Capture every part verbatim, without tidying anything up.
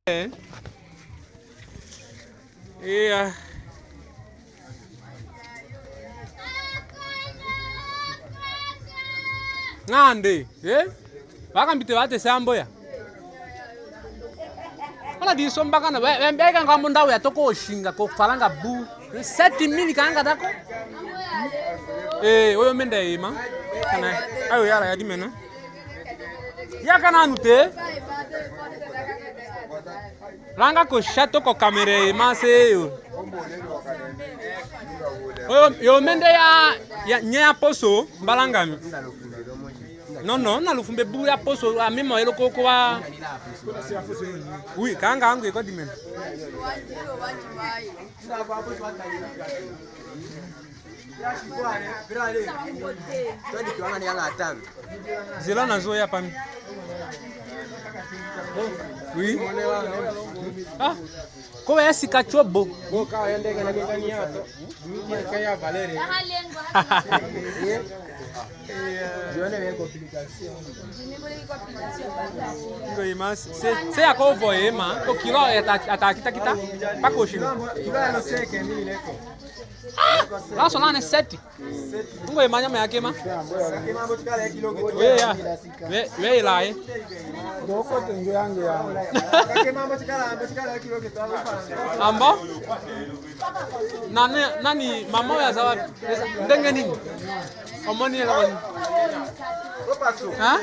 Eh. Iya. Ng'ande, eh? Bakambite batese ambo ya. Bala diso mbakana, be, be, mbega ngambo ndawu ya toko shinga ko falanga bu. Sept mille kanga dako. Eh, oyo mende ima. Kana, ayo yala ya dimena. Ya kana anu te. Langa ko shato ko kamere ma se yo. Oyo, yo mende ya, ya, nye ya poso, mbalanga mi. No, no, na lufumbe bu ya poso, a mi mo elo koko wa. Oui, kanga angu eko dimen. Zila na zo ya pami. Oui. Ah. Ko ya sika chobo. Ngo ima, se, se ya ko vo ema, ko kilo ya ta, ata kita kita, pa ko shino. Ah, la so la ne seti. Ngo ima nyama ya kema. We ya. We, we ilaye. Ambo? Nani, nani, mama ya zawa. Ndenge nini? Omoni ela wani. Ha?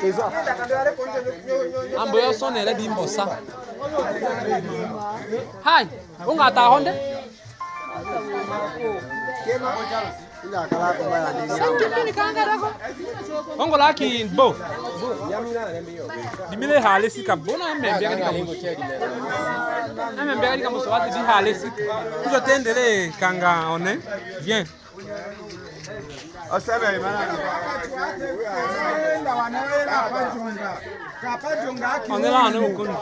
Ambo yo sone ele dimbosa. Hai, unga ta honde? Ongo laki bo. Dimile hale sika bo na membe ka dika musu. Na membe ka dika musu wati di hale sika. Kujo tendele kanga one. Bien. One la one ukuni.